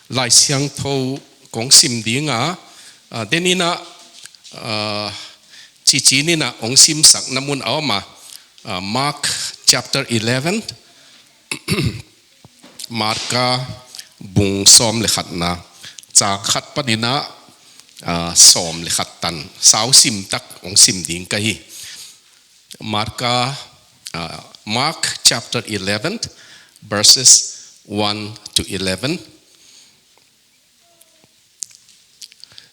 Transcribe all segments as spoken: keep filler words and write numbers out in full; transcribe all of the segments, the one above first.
Lai Siangtho kong sim ding a, ah, den in ah, ah, cici in ah hong simsak na mun a om a, ah, Mark chapter eleven, Marka bung sawm le khatna, cang khat panin ah, ah, sawm le khat tan, sau sim tak hong sim ding ka hi. Marka, ah, Mark chapter eleven, verses one to eleven.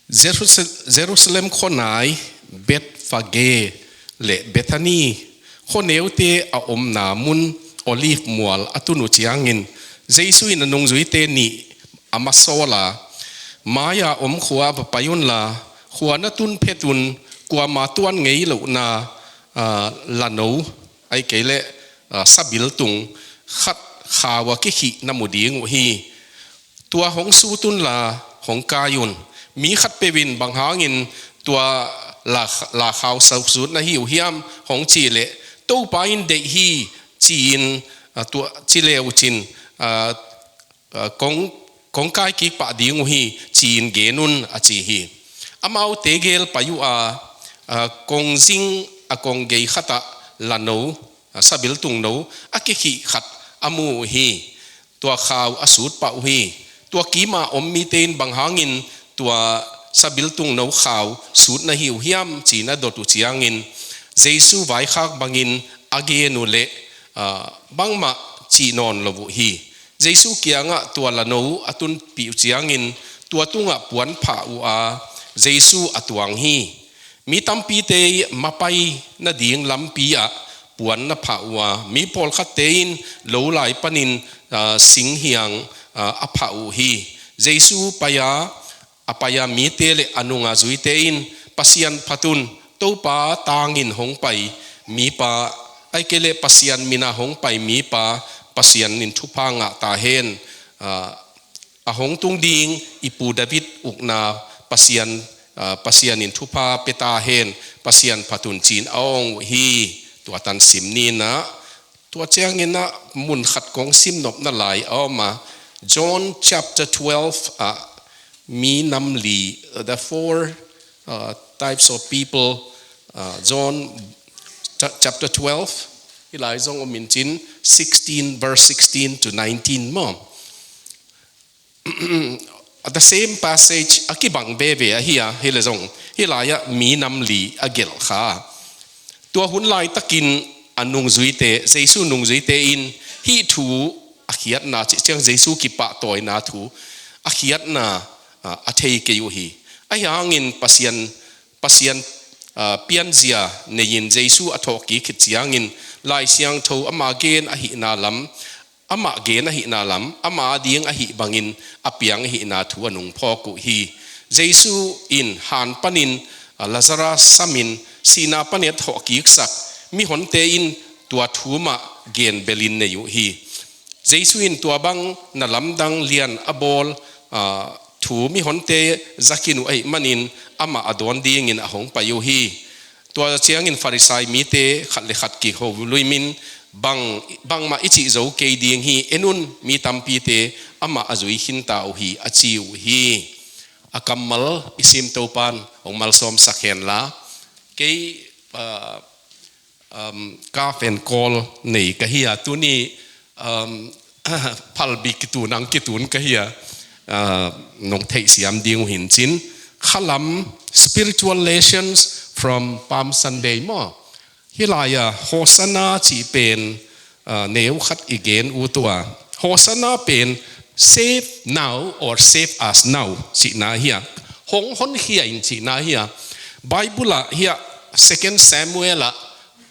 Jerusal-, Jerusalem khuanai Bethphage le Bethany khuaneute a omna mun Olive mual a tun uh ciangin, Jesu in a nungzuite nih a ma sawl a, "Mai-a om khua ah va pai unla, khua na tun phetun kuama tuan ngei lohna, ah, lano, ahih kei leh, ah, sabiltung khat khau a kikhih na mu ding uh hi. Tua hong sut unla hong kai un. Mi khatpeuh in, 'Bang hangin tua la, la khau sut na hi uh hiam?' hong cih leh, 'Topa in deih hi,' ci-in, ah, tua ci le uh cin, ah, ah, kong, kong kai kik pah ding uh hi, ci-in gen un," a ci hi. Amaute gel pai uh a, ah, kongzing a konggei khat ah lano, ah, sabiltung no a kikhih khat a mu uh hi. Tua khau a sut pah uh hi. Tua kim a om mite in, "Bang hangin tua sabiltung no khau sut na hi uh hiam?" ci-in a dot uh ciangin, Jesu vaikhak bangin a gen uh leh, ah, bangmah cih nawn lo uh hi. Jesu kiangah tua lano a tunpih uh ciangin, tua tungah puan phah uh a, Jesu a tuang hi. Mi tampite mapai nading lampi ah puan na phah uh a, mi pawlkhatte in lo lai panin, ah, singhiang, ah, a phah uh hi. Jesu pai a, a pai a mite le a nunga zuite in, "Pasian phat un, Topa tangin hong pai mipa, ahih kei leh Pasian min a hong pai mipa, Pasian in thupha ngah ta hen. Ah, a hong tung ding i pu David ukna Pasian, ah, Pasian in thupha pia ta hen, Pasian phat un," ci-in a ong uh hi. Tua tan sim ni in ah, tua ciangin ah mun khat kong sim nopna lai a om a, John chapter twelve ah, mi nam li, the four, uh, types of people, uh, John cha-, chapter twelve, hih lai zong om in cin, sixteen, verse sixteen to nineteen maw. At the same passage, a kibang veve ahi a, hih leh zong, hih lai ah mi nam li a gelh kha. Tua hun laitakin a nungzuite, Jesu nungzuite in hih thu a khiatna, cih ciang Jesu kipahtawina thu a khiatna, ah, a thei kei uh hi. Ahi hangin Pasian, Pasian, ah, pianzia nei-in Jesu a thawhkik khit ciangin Lai Siangtho ama gen ahihna lam, amah gen ahihna lam, ama ading ahih bangin a piang ahihna thu a nungphawk uh hi. Jesu in han panin, ah, Lazarus samin sihna panin a thawhkiksak mihonte in tua thu mah gen belin nei uh hi. Jesu in tua bang na lamdang lian a bawl, ah, thu mihonte za khin uh ahih manin amah a dawn dingin a hong pai uh hi. Tua ciangin Farisai mite khat le khat kikho luimin, "Bang, bangmah i cih zo kei ding hi, en un, mi tampite amah a zui khinta uh hi," a ci uh hi. A kammal i sim Topan hong malsawmsak henla. Kei, ah, um, cough and cold nei ka hi a, tuni, um, phalbi kitun ang kitun ka hi a, uh, nong theihsiam ding uh hi in cin. Khalam, spiritual lessons from Palm Sunday maw. Hih lai-a Hosanna cih pen, uh, neu khat i gen uh tua. Hosanna pen save now or save us now cihna hi a. Hong honkhia in cihna hi a. Bible ah hih a, Second Samuel ah,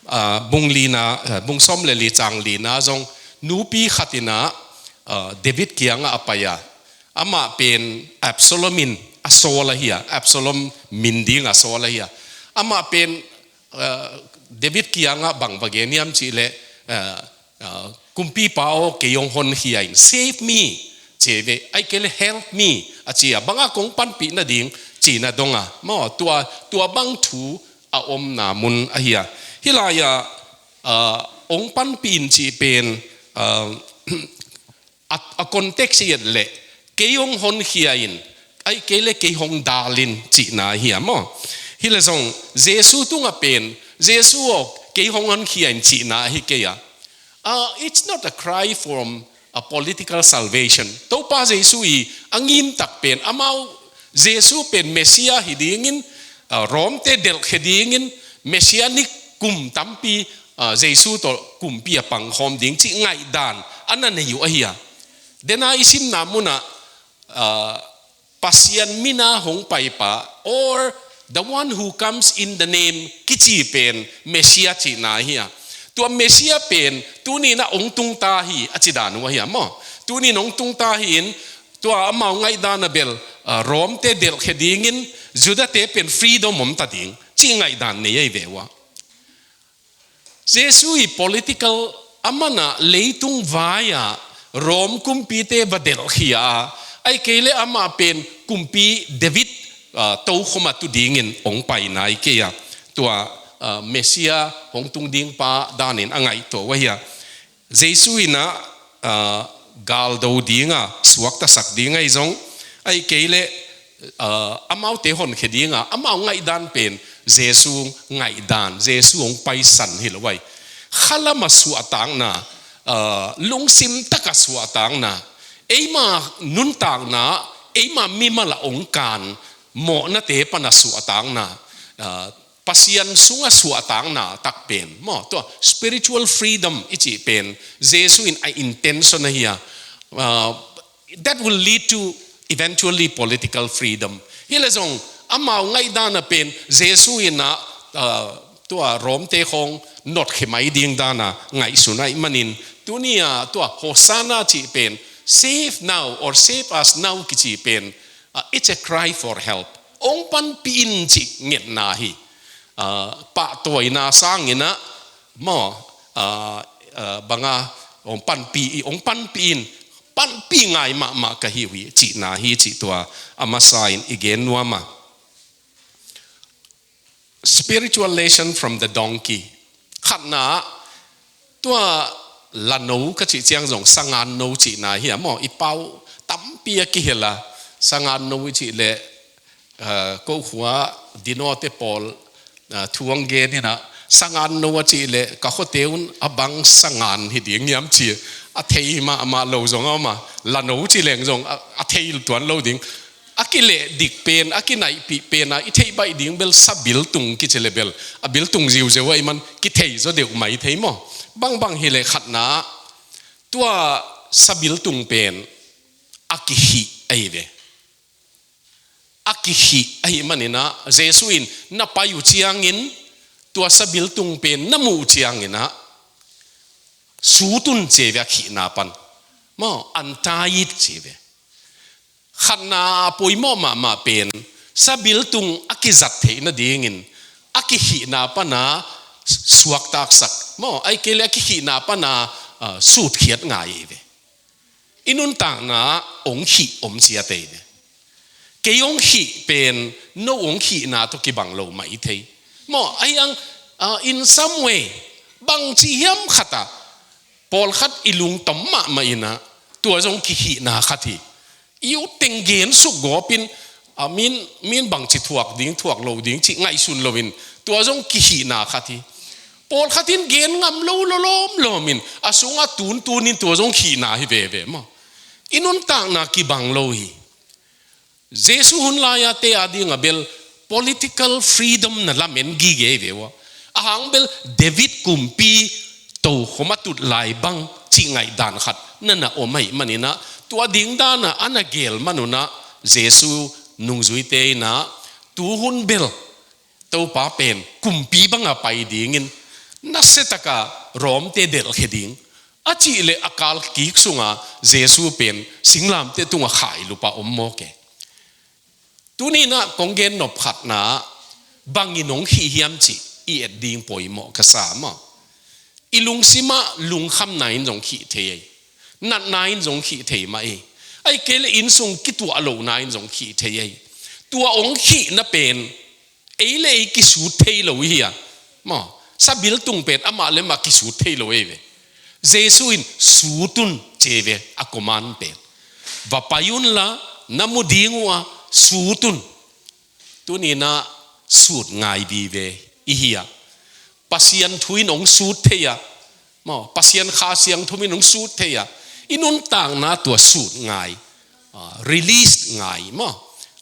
ah, bung lina, ah, bung sawm le li cang lina zong nupi khat in ah, ah, David kiangah a pai a. Amah pen Absalom in a sawl ahi a, Absalom min ding a sawl ahi a. Amah pen, ah, David kiangah bang va gen hiam cih leh, ah, ah, "Kumpipa aw, kei hong honkhia in, save me," ci ve, ahih kei leh "Help me," a ci a, bang a kong panpih nading cihna dong a. Maw, tua, tua bang thu a omna mun ahi a. Hih lai-a, ah, "hong panpih in" cih pen, ah, a, a context i et leh, Kei hong honkhia in, ahih kei leh kei hong dal in cihna hi a maw? Hi leh zong Jesu tungah pen, Jesu aw, kei hong honkhia in cihna hi kei a. Uh, it's not a cry from a political salvation. Topa Jesu i a ngimtak pen, amau Jesu pen Messiah hi dingin, uh, Rom te delhkhia dingin, Messianic kum tampi, uh, Jesu tawh kumpi a pangkhawm ding cih ngaihdan a na nei uh ahi a. Dena i simna munah, uh, Pasian mina hong paipa, or the one who comes in the name kici pen Messiah cihna hi a. Tua Messiah pen tuni-in ah hong tungta hi a ci dan uh ahi a maw? Tuni-in hong tungta hi in, tua amau ngaihdan a bel, uh, Rom te delhkhia dingin, Judah te pen freedom om ta ding cih ngaihdan nei ahi ve uh a. Jesu i political, amah in ah leitung vai-ah Rom kumpite va delhkhia a, ahih kei leh amah pen kumpi David, ah, tokhom a tu dingin hong paina hi kei a. Tua, ah, Messiah hong tung ding pa danin a ngaihtuah uh ahi a. Jesu in ah, ah, galdo ding a, suaktasak ding ahi zong, ahih kei leh, ah, amaute honkhia ding a, amau ngaihdan pen Jesu ngaihdan, Jesu hong paisan hi lo ahi. Khalam a suahtakna, ah, lungsim tak a suahtakna, eima nuntakna, eima mimal a hong kan, mawhnate pan a suahtakna, ah, Pasian sungah suahtakna tak pen maw, tua spiritual freedom i cih pen Jesu in a intention ahi a. Uh, that will lead to eventually political freedom. Hi leh zong amau ngaihdan a pen Jesu in ah, uh, tua Rom te khawng notkhia mai ding dan a ngaihsun ahih manin, tuni-a tua Hosanna cih pen, "Save now or save us now," kici pen, uh, it's a cry for help. Hong panpih in cih ngetna hi. Ah, pahtawina sangin ah maw, ah, ah, bang a, hong panpih, hong panpih in, panpih ngai mahmah ka hi uh hi cihna hi cih tua a masa in i gen nuam a. Spiritual lesson from the donkey. Khatna, tua lano ka cih ciang zong sanganno cihna hi a maw, i pau tampi a kihel a, sanganno i cih leh, ah, ko khua dinawte pawl, ah, thu hong gen in ah, sanganno a cih leh ka khuate un a bang sangan hi ding hiam ci a thei mahmah lo zong a om a, lano cih leng zong a, a thei tuan lo ding. A kilehdik pen, a kinaihpih pen a i theih baih ding bel sabiltung kici leh bel, a biltung ziuziau ahih man kithei zaw deuh mai thei maw? Bangbang hi leh khatna, tua sabiltung pen a kihih ahi ve. A kihih ahih manin ah, Jesu in na pai uh ciangin, tua sabiltung pen na muh uh ciangin ah, sut un ci ve a kihihna pan. Maw, untie it ci ve. Khatna a poimawh mahmah pen, sabiltung a kizat theih nadingin, a kihihna pan a suaktaksak. Maw, ahih kei leh a kihihna pan a, ah, sutkhiat ngai hi ve. I nuntakna ah hong hih om ciat ahi ve. Kei hong hih pen, no hong hihna tawh kibang lo mah i thei. Maw, ahi hang, ah, in some way, bangci hiam khat ah, pawlkhat i lungtom mahmah in ah, tua zong kihihna khat hi. I ut teng gen suk gawp in, a, min, min bangci thuak ding, thuak lo ding cih ngaihsun lo in, tua zong kihihna khat hi. Pawlkhat in gen ngam lo lawlawm lawm in, a sungah tuntun in tua zong hihna hi veve maw. I nuntakna kibang lo hi. Jesu hun lai-a te a ding a bel political freedom na lamen gige hi ve ua. A hang bel David kumpi tokhom a tut lai bang cih ngaihdan khat na na om ahih manin ah, tua ding dan a a na geel man un ah, Jesu nungzuite in ah, tu hun bel Topa pen kumpi bang a pai dingin, nasia tak a Rom te delhkhia ding, a cih leh a kal kik sung a Jesu pen singlamteh tung a khailup a om mawk e. Tuni in ah kong gen nop khatna, bangin hong hih hiam cih i et ding poimawh ka sa maw. I lungsim ah lungkhamna in zong hih thei ei. Natna in zong hih thei mah ei. Ahih kei leh innsung kituah lohna in zong hih thei ei. Tua hong hihna pen ei le ei kisut thei lo hi a. Maw, sabiltung pen amah le amah kisut thei lo ei ve. Jesu in sut un ci ve, a command pen. va pai unla, na mu ding uh a sut un. Tuni-in ah sut ngai vive i hi a, Pasian thu in hong sut thei a, maw, Pasian Kha Siangtho in hong sut thei a, i nuntakna tua sut ngai, ah, released ngai, maw,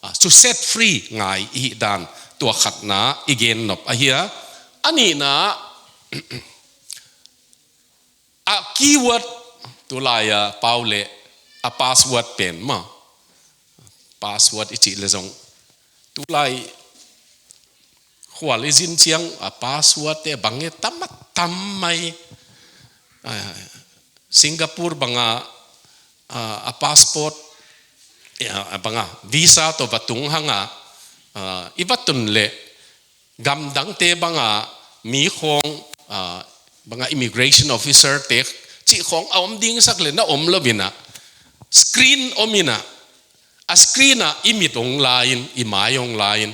ah, to set free ngai i hih dan, tua khatna i gen nop ahi a. A nihna, a keyword, tulai a pau leh a password pen, maw, password i cih leh zong, tulai khual i zin ciang a password te bang e tam a tam mai. Ah, Singapore bang a, ah, a passport, ah, bang a visa tawh va tung hang a, ah, i va tun leh gamdangte bang a mi khawng, ah, bang a immigration officer te cih khawng a om ding sak leh na om lo-in ah, screen om-in ah, a screen ah i mit hong la-in, i mai hong la-in,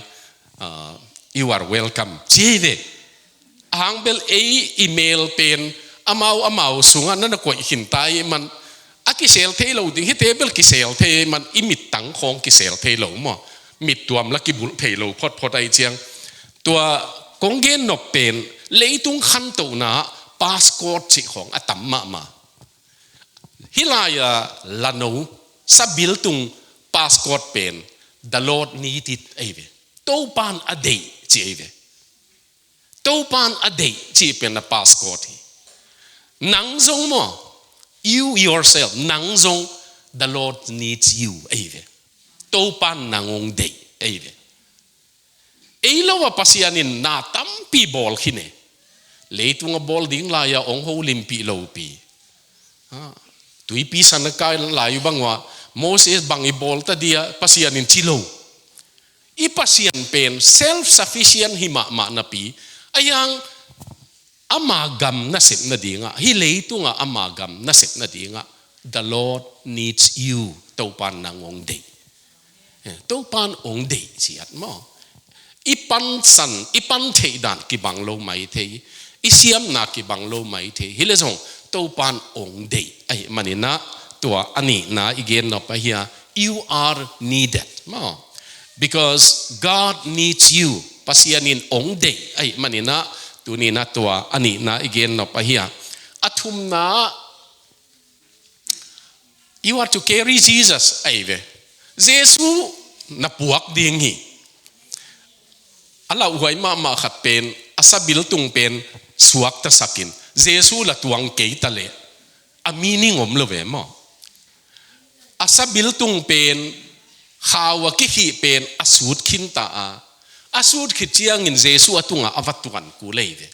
ah, "You are welcome," ci hi ve. A hang bel ei i mel pen amau amau sungah na na koih khin ta ahih man, a kisel thei lo ding, hihte bel kisel thei ahih man, i mittang khawng kisel thei lo maw. Mittuam la kibulh thei lo photphot ahih ciang. Tua kong gen nop pen, leitung khantohna ah passcode cih khawng a tam mahmah. Hih lai-a lano, sabiltung passcode pen, "The Lord need it," ahi ve. Topa'n a deih ci ahi ve. Topa'n a deih cih pen a passcode hi. Nang zong maw, you yourself, nang zong, "The Lord needs you," ahi ve. Topa'n nang hong deih ahi ve. Ei lo a Pasian in na tampi bawl khin e. Leitung a bawl ding lai-a hong holimpih lopi. Ha, tuipi san a kai lai uh bang uah, Moses bang i bawl ta dia Pasian in ci lo. I Pasian pen self-sufficient hi mahmah napi, a hiang ama gam nasep nadingah, hih leitungah ama gam nasep nadingah, "The Lord needs you," Topa'n nang hong deih. Eh, Topa'n hong deih ciat maw. I pansan, i pan theih dan kibang lo mai thei, i siamna kibang lo mai thei. Hi leh zong Topa'n hong deih ahih manin ah, tua a nihna i gen nop ahi a, "You are needed," maw. Because God needs you. Pasian in hong deih ahih manin ah, tuni-in ah tua a nihna i gen nop ahi a. A thumna, "You are to carry Jesus," ahi ve. Jesu na puak ding hi. A lauhuai mahmah khat pen, a sabiltung pen suaktasak in, Jesu la tuang kei ta leh, a meaning om lo ve maw. A sabiltung pen, khau a kikhih pen a sut khin ta a, a sut khit ciangin Jesu a tungah a va tuan kul ahi ve.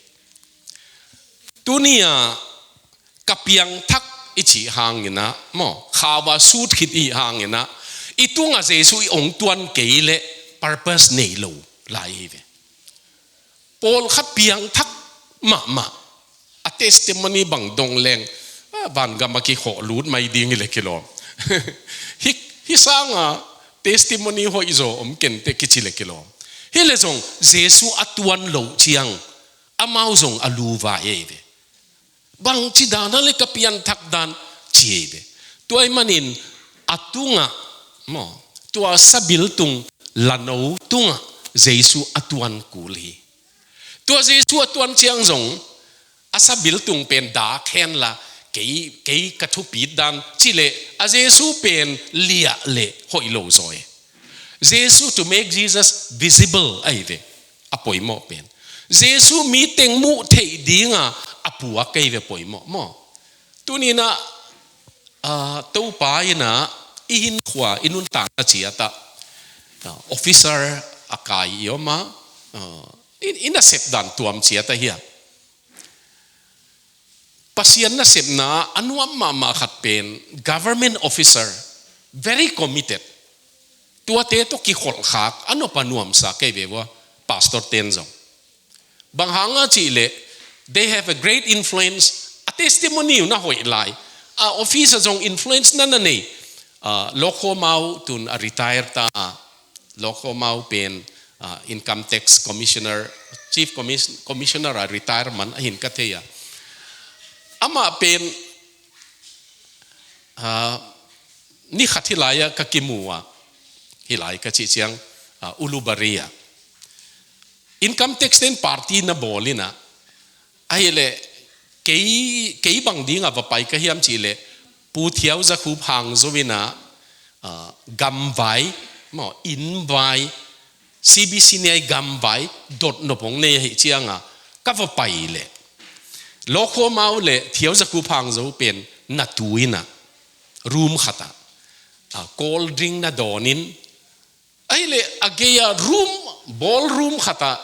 Tuni-a ka piangthak i cih hangin ah maw, khau a sut khit i hih hangin ah, i tungah Jesu i hong tuan kei leh purpose nei lo lai hi ve. Pawlkhat piangthak mahmah, a testimony bang dong leng, ah, vangam ah kikhawh lut mai ding hi leh kilawm. Hih, hih sanga testimony hoihzaw om kenteh kici leh kilawm. Hi leh zong Jesu a tuan loh ciang amau zong a luvai ahi ve. Bangci dan a leh ka pianthak dan ci ahi ve. Tua ahih manin a tungah maw, tua sabiltung lano tungah Jesu a tuan kul hi. Tua Jesu a tuan ciang zong a sabiltung pen dak hen la, kei, kei ka thupit dan ci leh, a Jesu pen liah leh hoih lo zaw e. Jesu, to make Jesus visible ahi ve, a poimawh pen. Jesu miteng muh theih dinga a puak ahi ve, poimawh maw. Tuni-in ah, ah, Topa in ah i hinkhua, i nuntakna ciat ah, ah, officer a kai i om a, ah, i, i nasep dan tuam ciat ahi a. Pasian nasepna a nuam mahmah khat pen government officer, very committed. Tuate tawh kikholhkhak a nop a nuamsa kei ve ua, pastor ten zong. Bang hanga cih leh, they have a great influence, a testimony uh na hoih lai. A office ah zong influence na na nei. Ah, Lawkhawmau tun a retire ta a, Lawkhawmau pen, ah, Income Tax Commissioner, Chief Commis-, Commissioner a retire man a hi in ka thei a. Amah pen, ah, ni khat hih lai-ah ka kimu a, hih lai ka cih ciang, ah, Ulubaria. Income tax ten party na bawl in a, ahih leh kei, kei bang dingah va pai ka hiam cih leh Pu Thiau Za Khup Hang Zo in a, ah, gamvai, maw, innvai, C B C nei gamvai dot nop hong nei ahih ciangah ka va pai leh, Lawkhua Mau le Thiau Za Khup Hang Zo pen na tu in a, room khatah, ah, cold drink na dawn in, ahih leh a gei-ah room, ballroom khatah,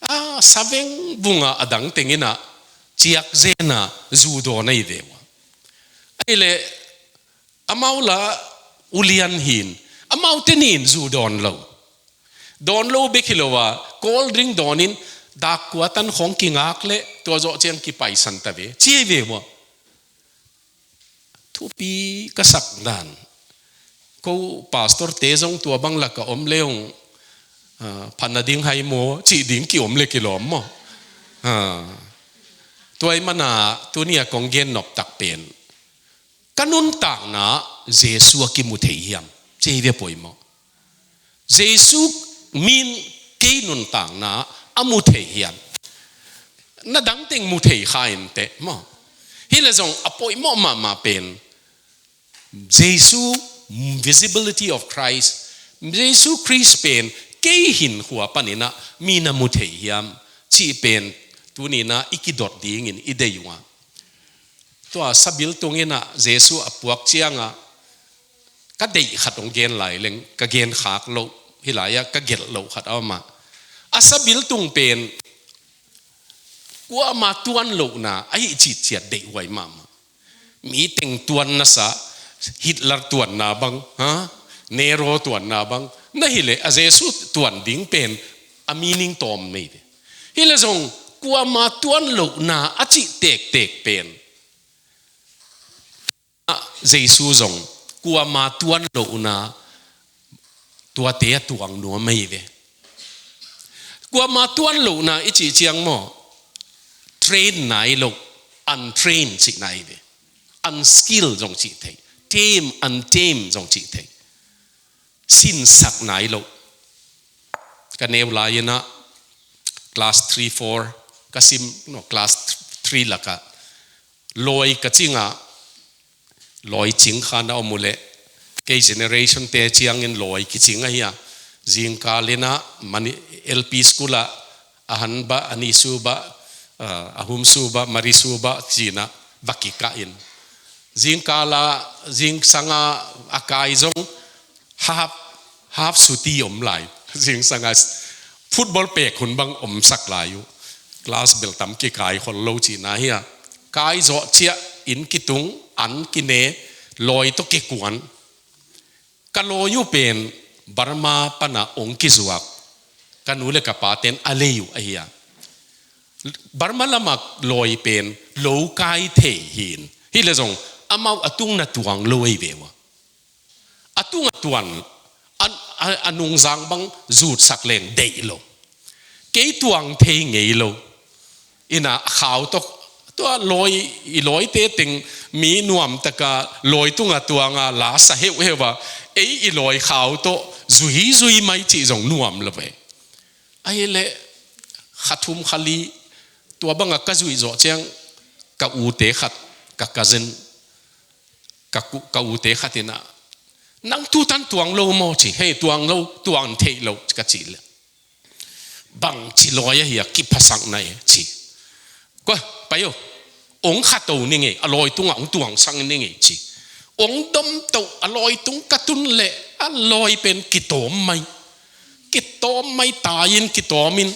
ah, saveng vungah a dang teng in a ciak zen a zu dawn ahi ve uh a. Ahih leh amau la ulian hi in, amaute nih in zu dawn lo. Dawn lo bek hi lo a, cold drink dawn in, dak kua tan khawng kingak leh tua zawh ciang kipaisan ta ve, ci ahi ve uh a. Thupi ka sak dan. Ko pastor te zong tua bang lak a om leh hong, ah, phat nading hai maw, cih ding ki-om leh kilawm maw. Ah. Tua ahih manin tuni-a kong gen noptak pen, ka nuntakna Jesu a kimu thei hiam, ci hi ve poimawh. Jesu min kei nuntakna a mu thei hiam? Na dang teng mu thei kha inteh maw. Hih leh zong a poimawh mahmah pen Jesu, visibility of Christ, Jesu Khrist pen kei hinkhua panin a mi na mu thei hiam, cih pen tuni-in a i kidot dingin i deih uh a. Tua sabiltung in a Jesu a puak ciangah ka deih khat hong gen lai leng, ka gen khak loh, hih lai-ah ka gelh loh khat a om a. A sabiltung pen kuama tuan lohna ahih cih ciat deihhuai mahmah. Mi teng tuan na sa, Hitler tuanna bang, ha? Nero tuanna bang na hih leh a Jesu tuan ding pen a meaning tawm nei ve. Hih leh zong kuama tuan lohna a cih tektek pen, a, Jesu zong kuama tuan lohna tuate a tuang nuam ahi ve. Kuama tuan lohna i cih ciang maw, train nai loh, untrained cihna ahi ve. Unskilled zong cih thei, tame, untamed zong cih thei. Sinsak nai loh. Ka neu lai-in a class three, four ka sim, no, class three lakah lawi ka cing a, lawi cing kha na om uh leh, kei generation te ciangin lawi kicing ahi a. Zingkal in a mani L P school ah, a han bah, a ni su bah, ah, a hum su bah, mari su bah ci-in a va kikah in. Zingkal a, zingsang a, a kai zong half, half suti om lai. Zingsang a football pek hun bang omsak lai uh. Class bel tam kikai khol lo cihna ahi a. Kai zawh ciah inn kitung, an kine, lawi tawh kikuan. Ka lawi uh pen Burma pan a hong kizuak ka nu le ka pate'n a lei uh ahi a. Burma lam a lawi pen lo kai thei hi in. Hih leh zong amau a tung na tuang lo ahi ve uh a. A tung a tuan, a, a, a nungzang bang zutsak leng deih lo. Kei tuang thei ngei lo. In a khau tawh, tua lawi, i lawite teng mi nuamtak a lawi tung a tuang a la sa heuheu a, ei i lawi khau tawh zui zui mai cih zong nuam lo ve. Ahih leh kha thum kha li tua bang a ka zuih zawh ciang ka ute khat, ka cousin, ka ku-, ka ute khat in a, "Nang tutan tuang lo maw?" ci. "Hei, tuang lo, tuang theih lo," ka cih leh, "Bangci lawi ahi a, kiphasak na e," ci. "Kua, pai o, hong khato ning e, a lawi tungah hong tuangsak ning e," ci. Hong domto, a lawi tung ka tun leh a lawi pen kitawm mai. Kitawm mai, tai in kitawm in,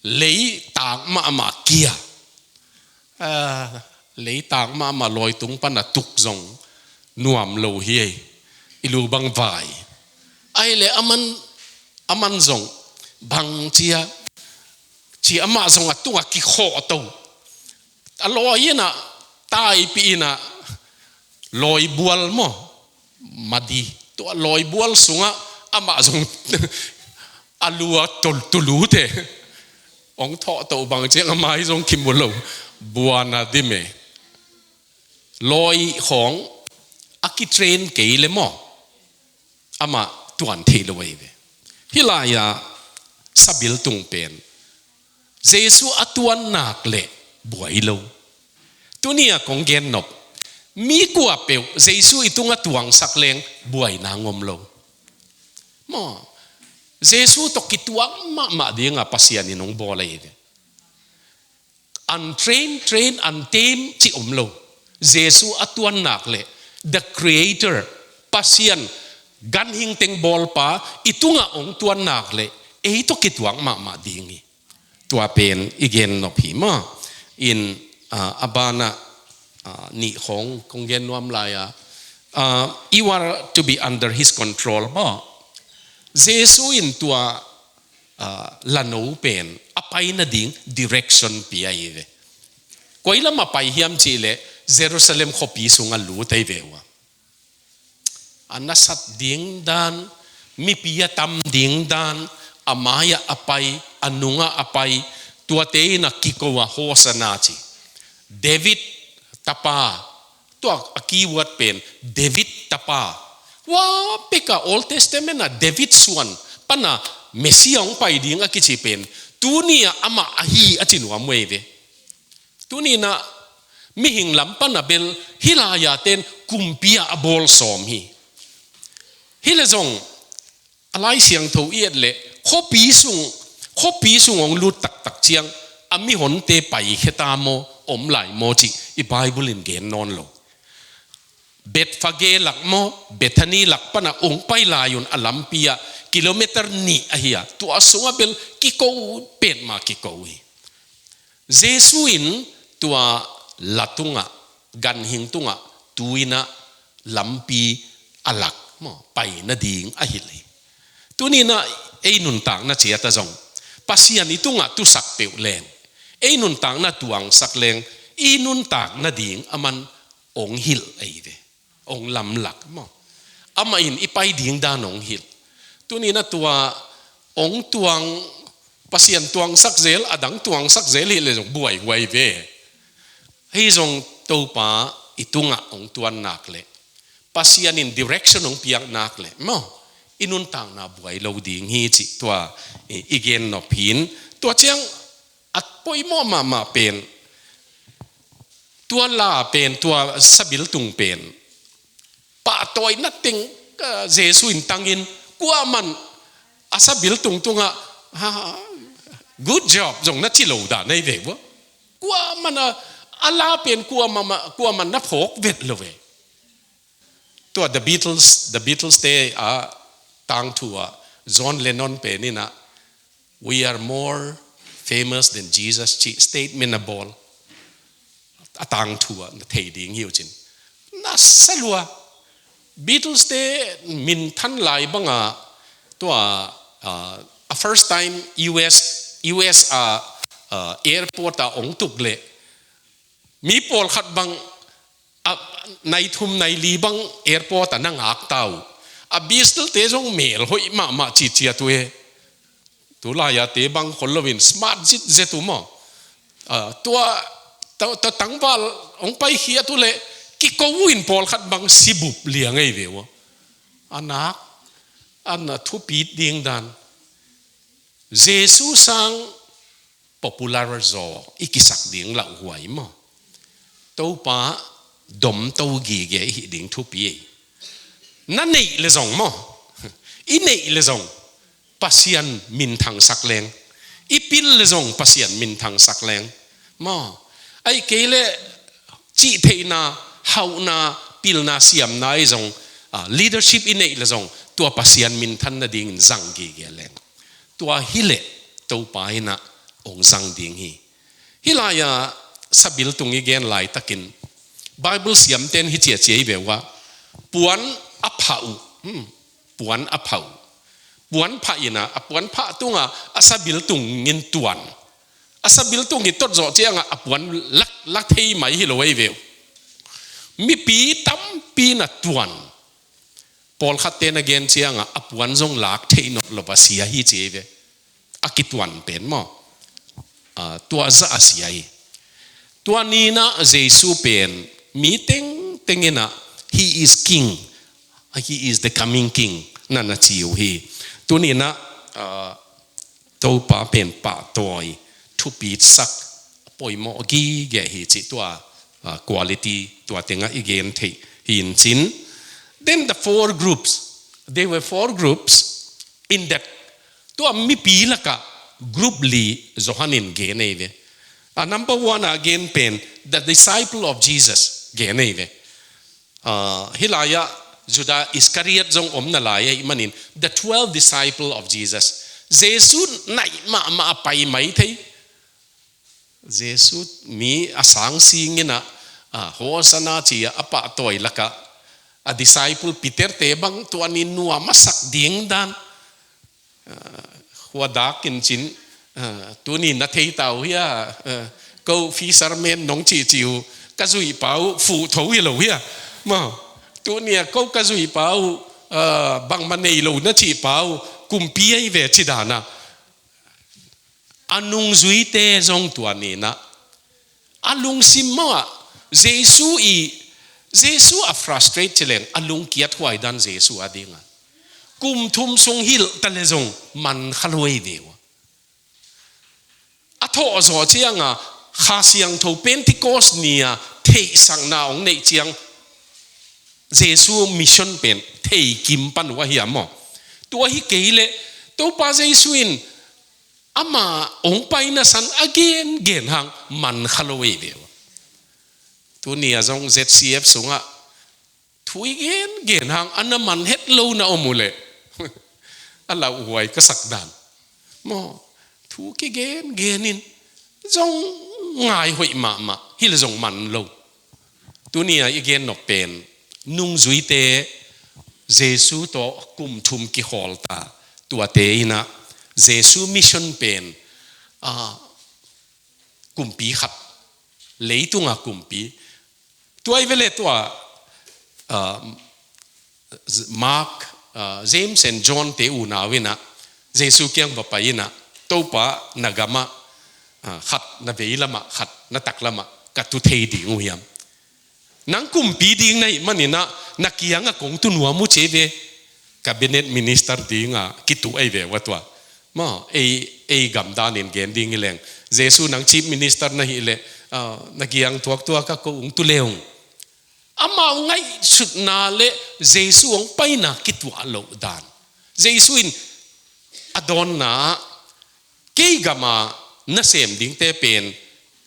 lei tak mahmah kia. Ah, lei tak mahmah lawi tung pan a tuk zong nuam lo hi ei. I lu bang vai. Ahih leh aman, aman zong bangci a, ci, amah zong a tungah kikhawhto. A lawi in a, taipih in a, lawi bual maw, madi, tua lawi bual sungah amah zong a lu a tol, tulu te. Hong thawhto bang ciang a mai zong kimu lo. Buan a dim e. Lawi khawng a kitrain kei le maw, amah tuan thei lo ahi ve. Hih lai-ah sabiltung pen Jesu a tuan nak leh buai lo. Tuni-ah kong gennop, mi kuapeuh Jesu i tungah tuangsak leng buaina ngom lo. Maw, Jesu tawh kituak mahmah dinga Pasian in hong bawl ahi ve. Untrained, trained, untamed cih om lo. Jesu a tuan nak leh the Creator, Pasian, ganhing teng bawlpa i tungah hong tuan nak leh ei tawh kituak mahmah ding hi. Tua pen i gennop hi maw. In, ah, a banah, ah, nih khawng kong gen nuam lai-a, ah, you are to be under his control maw. Jesu in tua, ah, lano pen a pai nading direction pia hi ve. Koi lamah pai hiam cih leh Jerusalem khuapi sungah lut ahi ve ua. A nasat ding dan, mipi a tam ding dan, a mai-ah a pai, a nungah a pai, tuate in a kiko a Hosanna ci. David tapa, tua a keyword pen David tapa. Tua peka Old Testament ah David suan pana Messiah hong pai ding a kici pen tuni-ah amah ahi a ci nuam uh ahi ve. Tuni-in ah mihing lam pana bel hih lai-a ten kumpi-ah a bawl sawm hi. Hi leh zong a Lai Siangtho i et leh khuapi sung, khuapi sung hong lut taktak ciang a mihonte paikhia ta maw, om lai maw cih i Bible in gen nawn lo. Bethphage lak maw, Bethany lak pana hong pai lai un a lampi-ah kilometer nih ahi a, tua sungah bel kiko petmah kiko hi. Jesu in tua la tungah, ganhing tungah tu-in ah lampi a lak maw, pai nading a hilh hi. Tuni-in ah ei nuntakna ciat ah zong Pasian i tungah tusak peuh leng, ei nuntakna tuangsak leng, i nuntak nading aman hong hilh ahi ve. Hong lamlak maw. Amah in i pai ding dan hong hilh. Tuni-in ah tua hong tuang, Pasian tuangsak zel, a dang tuangsak zel hi leh zong buaihuai ve. Hih zong Topa i tungah hong tuan nak leh, Pasian in direction hong piak nak leh maw, i nuntakna buai lo ding hi cih tua i, i gennop hi-in, tua ciang a poimawh mahmah pen, tua la pen, tua sabiltung pen pahtawina teng, ah, Jesu in tangin kuaman a sabiltung tungah, ha, good job zong na ci lo dan ahi ve ua. Kuaman a, a la pen kuaman, kuaman na phawk vet lo ve. Tua The Beatles, The Beatles te a tangthu ah John Lennon pen in ah, "We are more famous than Jesus," cih statement a bawl. A tangthu ah na thei ding hi uh cin. Na sa lua. Beatles te minthan lai banga tua, ah, a first time U S, U S a, ah, airport ah hong tuk leh mi pawlkhat bang, a, nai thum nai li bang airport ah na ngak ta uh. A Beatles te zong mel hoih mahmah ciciat uh e. Tulai-a te bang khol loin smart zitzet uh maw. Ah, tua, tua, tua tangval hong paikhiat uh leh kiko uh in pawlkhat bang sibup liang ahi ve ua. A nak, a na thupit ding dan. Jesu sang popular zaw i kisak ding lauhuai maw. Topa domto gige i hih ding thupi ei. Na neih leh zong maw, i neih leh zong Pasian minthangsak leng. I pil leh zong Pasian minthangsak leng maw. Ahih kei leh cihtheihna, hauhna, pilna, siamna i zong, ah, leadership i neih leh zong tua Pasian minthan nadingin zang gige leng. Tua hi leh Topa in ah hong zang ding hi. Hih lai-a sabiltung i gen laitakin Bible siamten hi ciacia i ve ua, puan a phah uh. Hmm. Puan a phah uh. Puan phah in ah, a puan phah tungah a sabiltung in tuan. A sabiltung hi tot zawh ciangah a puan lak, lak thei mai hi lo ahi ve uh. Mipi tampi in ah tuan. Pawlkhatte na gen ciangah a puan zong lak theih nop lo a sia hi ci ei ve. A kituan pen maw. Ah, tua zah a sia hi. Tua ni-in ah Jesu pen mi tengteng in ah He is king. He is the coming king. Na na ci uh hi. Tuni-in ah, ah, Topa pen pahtawi, thupitsak, poimawh gige hi cih tua, ah, quality tua tengah i gen theih hi in cin. Then the four groups. There were four groups in that. Tua mipi lakah group li Johan in gen ei ve. A number one a gen pen, the disciple of Jesus gen ei ve. Ah, hih lai-ah Judah Iscariot zong om na lai ahih manin, the twelve disciple of Jesus. Jesu naih mahmah a pai mai thei. Jesu mi a sang singin ah, ah, Hosanna ci-a a pahtawi lakah a disciple Peter-te bang tua ni nuam a sak ding dan. Ah, hua dak in cin, ah, tuni na thei ta uh hia, ah, ko fisherman nong cihcih uh, ka zuihpa uh fuh tho hi lo hia. Maw, tuni-a ko ka zuihpa uh, ah, bangmah nei lo na cihpa uh, kumpi ahi ve ci dan a. A nungzuite zong tua ni-in ah, a lungsim mawh ah, Jesu i, Jesu a frustrate ci leng, a lungkiat huai dan Jesu a dingah. Kum thum sung hilh ta le zong man kha lo ei ve uh a. A thawh zawh ciangah, Kha Siangtho Pentecost ni-a theihsakna hong neih ciang, Jesu mission pen thei kim pan uh ahi a maw. Tua hi kei leh, Topa Jesu in ama hong paina san a gengen hang man kha lo ei ve uh a. Tuni-a zong Z C F sungah thu i gengen hang a na man het lo na om uh leh, a lauhuai ka sak dan. Maw, thu kigengen in zong ngai hoih mahmah, hi leh zong man lo. Tuni-a i gen nop pen, nungzuite Jesu tawh kum thum kihawl ta, tuate in ah Jesu mission pen, ah, kumpi khat, leitunga kumpi. Tua hi ve leh tua, ah, Mark, ah, James and John-te unau in ah, Jesu kiang va pai in ah, Topa, na gamah, ah, khat na veilamah, khat na taklamah ka tu thei ding uh hiam? Nang kumpi ding na hih manin ah, na kiangah kong tu nuam uh ci ei ve. Cabinet minister dinga kitu ei ve uh a tua. Maw, ei, ei gamdanin gen ding hi leng, Jesu nang chief minister na hih leh, ah, na kiang tuaktuak ah ko hong tu le ung. Amau ngaihsutna le Jesu hong paina kituak loh dan. Jesu in a dawnna ah, kei gama nasem dingte pen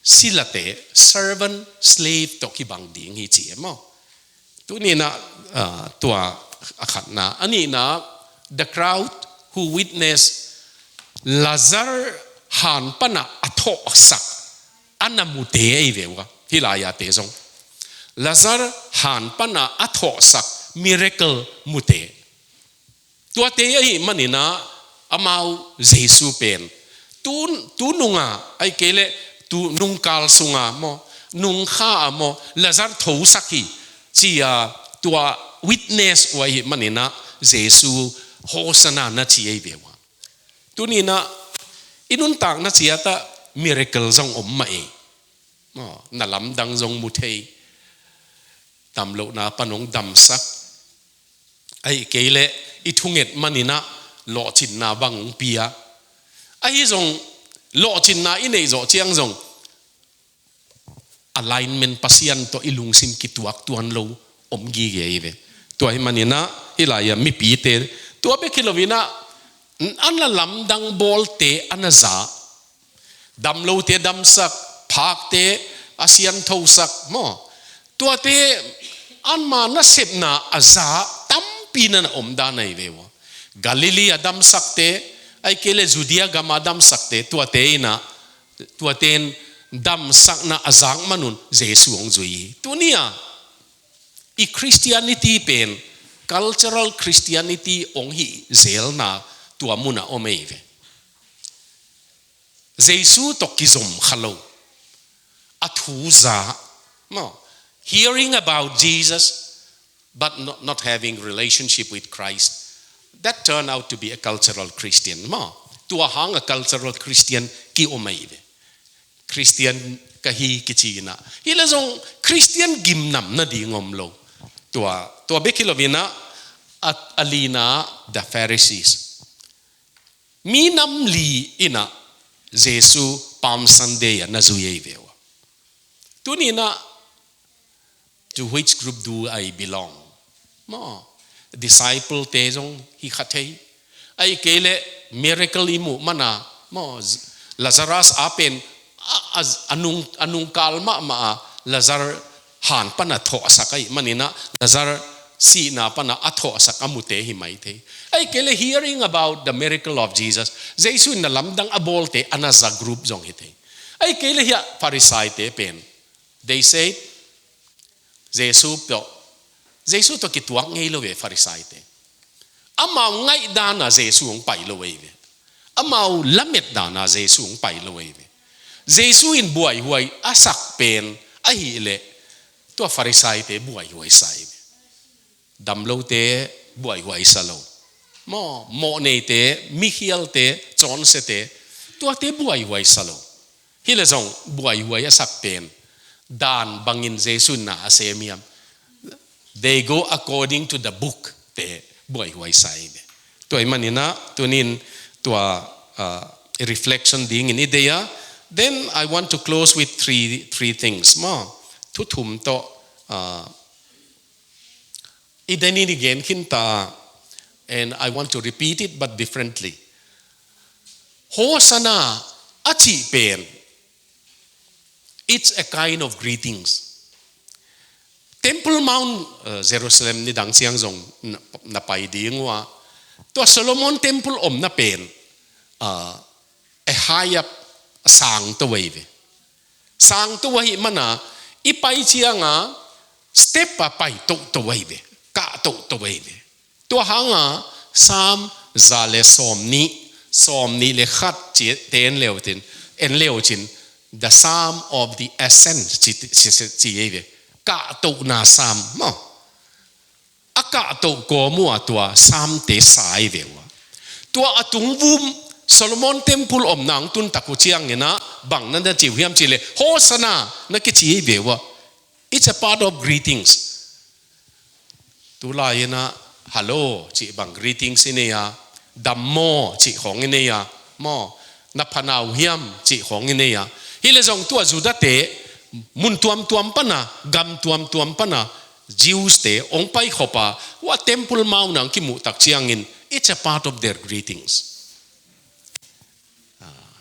silate, servant, slave tawh kibang ding hi ci e maw. Tuni-in ah, ah, tua a khatna. A nihna, the crowd who witnessed Lazar han panah a thawhsak a na mute ei ve uh a, hih lai-ate zong. Lazar han panah a thawhsak miracle mute. Tuate ahih manin ah amau Jesu pen tu, tu nunga, ahih kei leh tu nungkal sunga maw, nungkha ah maw, Lazar thosak hi ci-a tua witness uh ahih manin ah Jesu Hosanna na ci ei ve uh a. Tuni-in ah i nuntakna ciat ah miracle zong om mah ei. Maw, na lamdang zong mu thei. Damlohna pan hong damsak. Ahih kei leh i thunget manin ah lawhcinna bang hong pia. Ahi zong lawhcinna i neih zawh ciang zong alignment Pasian tawh i lungsim kituak tuan lo om gige hi ve. Tua ahih manin ah hih lai-ah mipite, tua bek hi loin ah, a na lamdang bawlte a na za, damlote damsak, phakte a sianthosak maw. Tuate anmah nasepna a za tampi na na om dan ahi ve uh a. Galilee a damsakte, ahih kei leh Judea gama damsakte, tuate in ah, tuate in damsakna a zak man un Jesu hong zui hi. Tuni-a i Christianity pen cultural Christianity hong hih zelna tua munah om ei ve. Jesu tawh kizom kha lo. A thu za. Maw, hearing about Jesus, but not, not having relationship with Christ. That turned out to be a cultural Christian. Maw, tua hang a cultural Christian ki-om ei ve. Christian ka hi kici in ah. Hi leh zong Christian gimnam nading om lo. Tua, tua bek hi lo-in ah, a, a lina, the Pharisees. Mi nam li in ah Jesu Palm Sunday ah na zui ei ve uh. Tuni-in ah, to which group do I belong? Maw, disciple te zong hi kha thei. Ahih kei leh miracle i muh man a, maw, Lazarus a pen a, a, a nung, a nungkal mahmah a Lazarus han pan a thawhsak ahih manin ah Lazarus sihna pan a a thawhsak a mute hi mai thei. Ahih kei leh hearing about the miracle of Jesus, Jesu in na lamdang a bawlte a na za group zong hi thei. Ahih kei leh hiah Farisai te pen, they say, Jesu tawh, Jesu tawh kituak ngei lo ve Farisai te. Amau ngaihdan a Jesu hong pai lo ei ve. Amau lametdan a Jesu hong pai lo ei ve. Jesu in buaihuai a sak pen ahih leh tua Farisai te buaihuai sa ei ve. Damlote buaihuai sa lo. Maw, mawhneite, mikhialte, chawnsete, tuate buaihuai sa lo. Hi leh zong buaihuai a sak pen dan bangin Jesu in na a sem hiam? They go according to the book, te buaihuai sa ei ve. Tua ahih manin ah tuni-in tua, uh, reflection dingin i deih a. Then I want to close with three, three things. Maw, thu thum tawh, uh, i deih ni, i gen khin ta, and I want to repeat it but differently. Hosanna a cih pen, it's a kind of greetings. Temple Mount, uh, Jerusalem nidang ciang zong na, na pai ding uh a, tua Solomon Temple omna pen, uh, a high up, a sang to ei ve. Sang to ahih man a, i pai ciang a step a pai toto ei ve, kah toto ei ve. Tua hang a Psalm za le sawmnih, sawmnih le khat cihte en le uh cin, en le uh cin, the Psalm of the Ascent ci, ci, ci, ci ei ve. Kah tona Psalm, maw. A kah to kawm uh a tua Psalmte sa ei ve uh a. Tua a tungvum Solomon Temple omna hong tun tak uh ciangin ah bang na na ci uh hiam cih leh Hosanna na kici ei ve uh a. It's a part of greetings. Tulai-in ah hello cih bang greetings i nei a, dam maw cih khawng i nei a, maw, na pha na uh hiam cih khawng i nei a. Hi leh zong tua Judate mun tuamtuam pan a, gam tuamtuam pan a Jews-te hong paikhop a, tua Temple Mount ah hong kimuh tak ciangin, it's a part of their greetings. Ah,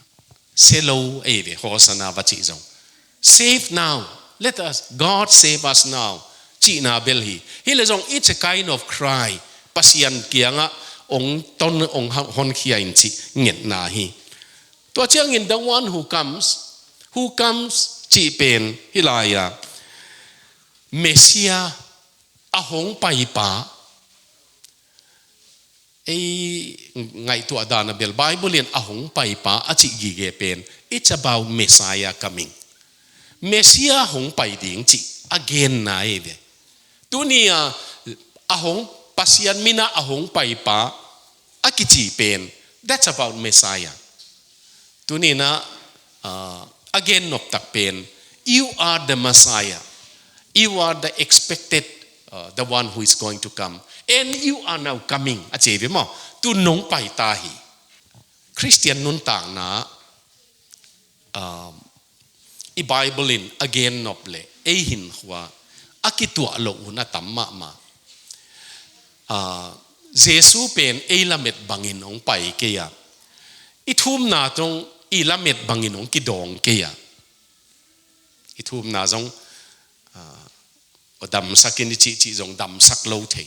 sia lo ei ve, Hosanna va cih zong. Save now. Let us, God save us now, cihna bel hi. Hi leh zong, it's a kind of cry. Pasian kiangah hong ton, hong ha-, honkhia in cih ngetna hi. Tua ciangin, the one who comes, who comes cih pen hi lai-a, Messiah, a hong paipa, ei ngaihtuah dan a bel Bible in a hong paipa a cih gige pen, it's about Messiah coming. Messiah hong pai ding cih a genna ei ve. Tuni-a a hong, Pasian min a a hong paipa a kici pen, that's about Messiah. Tuni-in ah, ah, a gen nop tak pen, you are the Messiah. You are the expected, uh, the one who is going to come. And you are now coming. A ci ei ve maw. Tu-in nong pai ta hi. Khristian nuntakna, um, i Bible in a gen nop leh ei hinkhua a kituah loh hun a tam mahmah. Ah, Jesu pen ei lamet bangin hong pai kei a, i thumna zong i lamet bangin hong kidawng kei a. I thumna zong, ah, damsak in i cihcih zong damsak lo thei.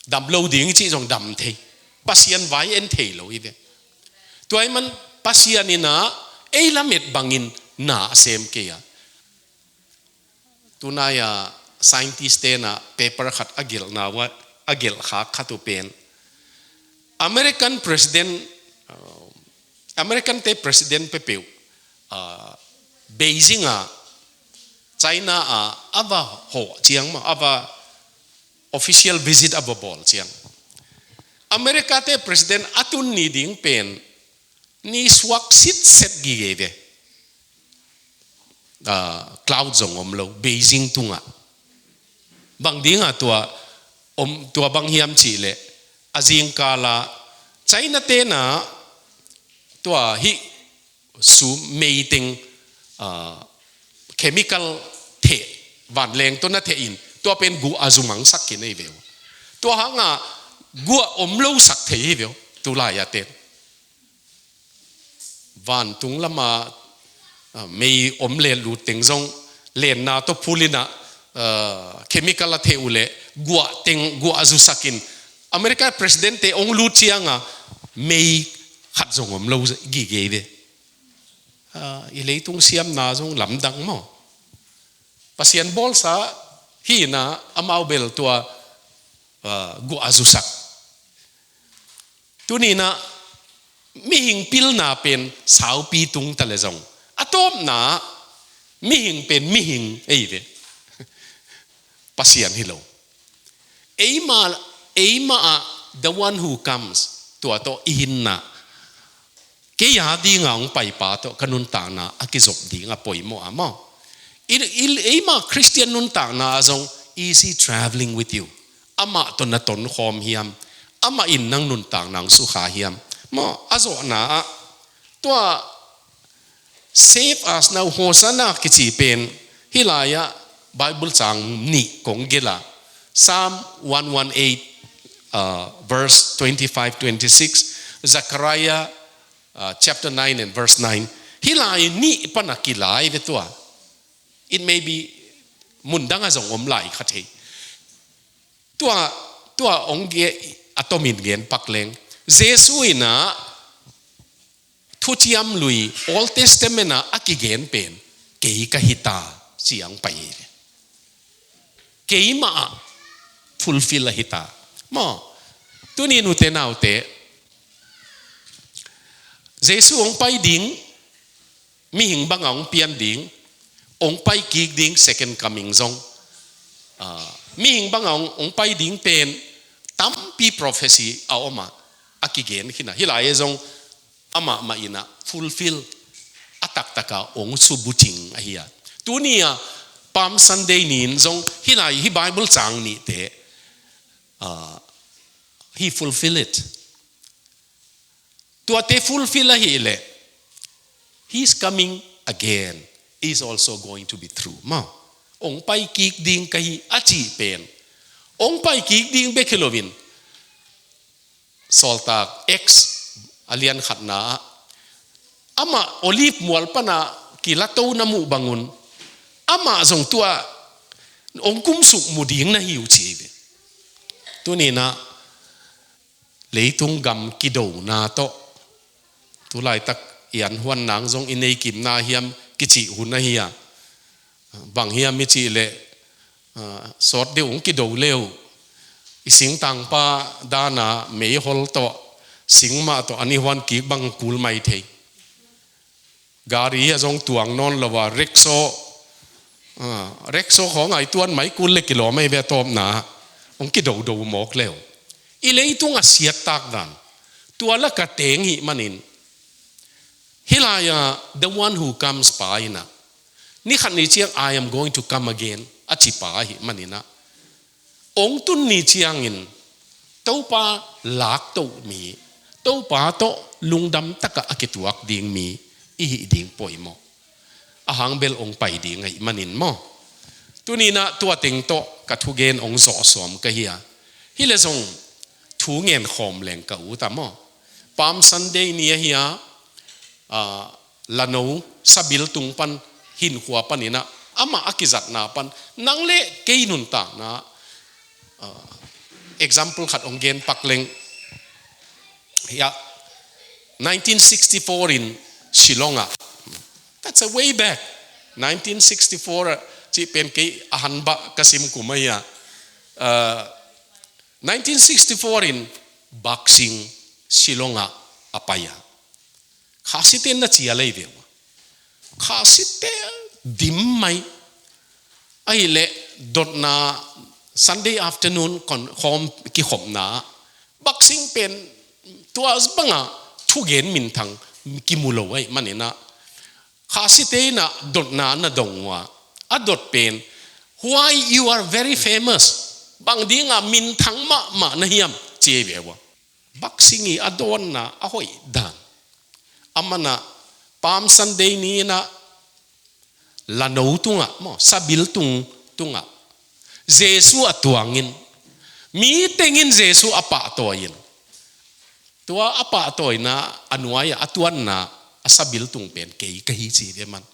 Dam lo ding i cih zong dam thei. Pasian vai en thei lo hi ve. Tua ahih man Pasian in ah ei lamet bangin na a sem kei a. Tunai-a scientist-te'n ah paper khat a gelhna uh ah, a gelh khak khat uh pen, American president, uh, American-te president peuhpeuh, uh, Beijing ah, China ah a va hawh ciang maw, a va official visit a va bawl ciang, America-te president a tun ni ding pen ni suak sitset gige ve. Ah, cloud zong om lo, Beijing tungah. Bang dinga tua om, tua bang hiam cih leh, a zingkala China te na tua hih sum meiteng, ah, chemical theh, vanleng tawh na theh in, tua pen guah a zu mangsak khin ei ve uh. Tua hanga guah om lo sak thei hi ve uh, tulai a ten. Vantung lama, ah, mei om len lut teng zong, lenna tawh phulina, ah, chemical a theh uh leh, guah teng, guah a zusakin, America president te ong lut cianga, mei khat zong om lo gige hi ve. Ah, i leitung siamna zong lamdang maw. Pasian bawlsa hina amau bel tua, ah, guah a zusak. Tunina mihing pilna pen saupi tung ta le zong, a tawpna mihing pen mihing ei ve. Pasian hi lo. Eima, eima ah the one who comes, tua tawh i hinna. Kei a dinga hong paipa tawh ka nuntakna a kizop ding a poimawh a maw. I, i, eima Christian nuntakna a zong, is he traveling with you? Amah tawh na tonkhawm hiam? Amah in nang nuntakna hong sukha hiam? Maw, a zawhna ah tua save us now, Hosanna kici pen, hih lai-ah Bible cang nih kong gelh a, Psalm one one eight, uh, verse twenty-five, twenty-six, Zechariah, uh, chapter nine and verse nine. Hih lai nih pan a kilai ve tua. It may be mun dang a zong om lai kha thei. Tua, tua ong ge, a tomin gen pak leng. Jesu in a thuciam lui, Old Testament ah a kigen pen, kei ka hi ta, ci-a hong pai hi ve. Keimah ah fulfill a hi ta. Maw, tuni nute naute, Jesu hong pai ding, mihing banga hong pian ding, hong pai kik ding second coming zong. Ah, mihing banga hong, hong pai ding pen tampi prophecy a om a, a kigen khin a. Hih lai-ah zong amah mah in a fulfill a taktaka hong subucing ahi a. Tuni a Palm Sunday ni-in zong hih lai, hih Bible cang nihte, ah, he fulfill it. Tuate fulfill ahih leh, he's coming again, is also going to be true. Maw, hong pai kik ding ka hi a cih pen, hong pai kik ding bek hi loin, Sawltak Acts a lian khatna ah, amah Olive mual pana kilato na muh bangun, amah zong tua hong kumsuk mu ding na hi uh ci hi ve. Tuni-in ah leitung gam kidona tawh, tulaitak i anhuan nang zong i nei kimna hiam kicih hun ahi a. Bang hiam i cih leh, ah, sawt deuh hong kido le uh, i singtangpa dana meihol tawh, singmah tawh an i huan kik bang kul mai thei. Gari a zong tuang nawn lo a, rickshaw, ah, rickshaw khawng a i tuan mai kul le kilawm ahi ve a tawpna, hong kidodo mawk le uh. I leitung a siattak dan, tua laka teng hih manin, hih lai-a the one who comes pa in ah, ni khat ni ciang, "I am going to come again," a ci pa ahih manin ah, hong tun ni ciangin Topa laktoh mi, Topa tawh lungdam takah a kituak ding mi i hih ding poimawh. A hang bel hong pai ding ahih manin maw. Tuni-in ah tua teng tawh ka thugen hong zawh sawm ka hi a. Hi leh zong thu ngen khawm leng ka ut a maw. Palm Sunday ni ahi a, ah, lano sabiltung pan, hinkhua panin ah, amah a kizatna pan, nang le kei nuntakna, ah, example khat hong gen pak leng. Hiah, nineteen sixty-four in Shillong ah. That's a way back. Nineteen sixty-four ah, cih pen kei a han bah ka sim kum ahi a. Ah, nineteen sixty-four in Bakht Singh Shillong ah a pai a. Khasite na cia lei ve ua. Khasite dim mai. Ahih leh dotna Sunday afternoon kon-, khawm, kikhopna, Bakht Singh pen tua banga thugen minthang kimu lo ahih manin ah, Khasite in ah dotna na dong ua. A dot pen, Why you are very famous? Bang dinga minthang mahmah na hiam? Ci ei ve ua. Boxing i a dawnna a hoih dan. A mana Palm Sunday ni-in a lano tungah maw, sabiltung tungah Jesu a tuangin, mi tengin Jesu a pahtawi in, tua a pahtawina a nuai-ah a tuanna a sabiltung pen kei ka hi ci ve man.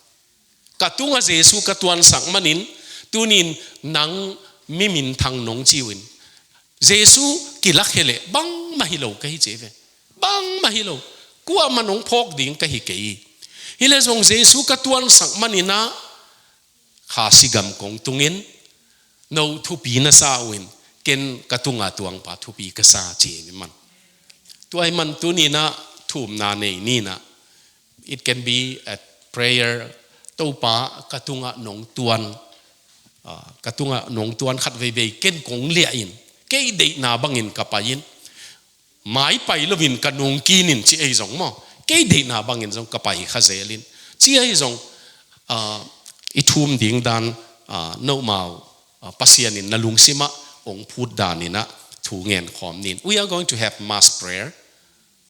Ka tungah Jesu ka tuansak manin tunin nang mi minthang nong ci uh in, Jesu kilakkhia leh bangmah hi lo ka hi ci ve. Bangmah hi lo. Kuamah nong phawk ding ka hi kei. Hi leh zong Jesu ka tuansak manin a Khasi gam kong tungin no thupi na sa uh in, ken ka tunga tuangpa thupi ka sa ci ei ve man. Tua ahih man tunin a thumna nei ni-in a, it can be a prayer. Topa, ka tungah nong tuan, ah, ka tungah nong tuan khat veivei ken kong liah in, kei deihna bangin ka pai in, mai pai loin ka nungkin in ci ei zong maw, kei deihna bangin zong ka pai kha zel in ci ei zong, ah, i thum ding dan, ah, nomau, ah, Pasian in na lungsimah hong phut dan in a thu ngen khawm ni. We are going to have mass prayer.